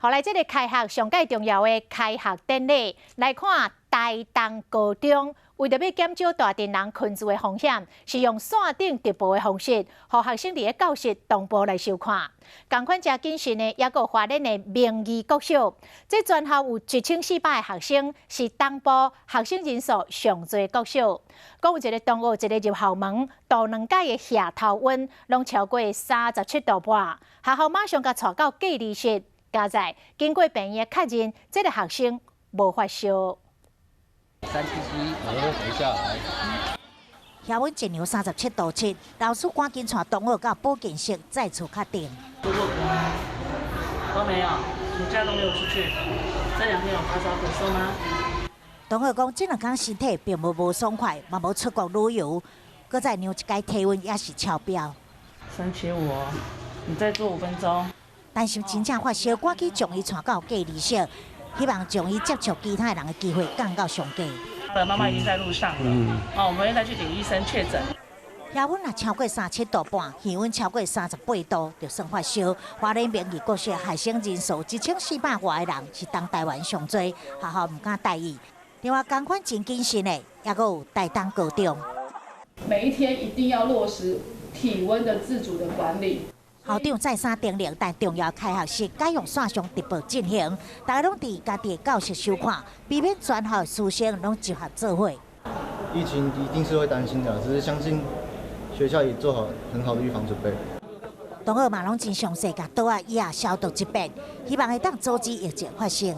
好來，這个開學上蓋重要的開學典禮，來看台東高中，為著欲減少大陣人群聚的風險，是用線頂直播的方式，予學生佇咧教室同步來收看。仝款誠謹慎的，猶閣有花蓮的明義國小，這全校有1400个學生，是東部學生人數上濟的國小。閣有一个同學，一个入校門，頭兩擺的額頭溫攏超過37度半，學校馬上共𤆬到隔離室。佳哉經過病院的確認，這个學生無發燒。 37.7，等一下。額溫一量37度7，老師趕緊帶同學到保健室再次確定。做過嗎？都沒有，暑假都沒有出去。這兩天有發燒咳嗽嗎？同學講，這兩工身體並無無爽快，嘛無出國旅遊，閣再量一擺體溫也是超標。37.5，你再做5分鐘。擔心真正發燒，趕緊將伊帶到隔離室，希望將伊接觸其他人的機會降到上低。媽媽已經在路上了，哦，我們會再去給醫生確診。額溫若超過37度半，耳溫超過38度，就算發燒。花蓮明義國小學生人數1400外个人，是東台灣上濟，學校毋敢大意。另外，仝款真謹慎的，猶閣有台東高中。每一天一定要落實體溫的自主的管理。校長再三叮嚀，但重要開學式改用線上直播進行，大家攏佇家己的教室收看，避免全校師生攏集合做伙。疫情一定是會擔心的，只是相信學校已做好很好的預防準備。同學嘛攏真詳細，共桌仔椅仔消毒一遍，希望會當阻止疫情發生。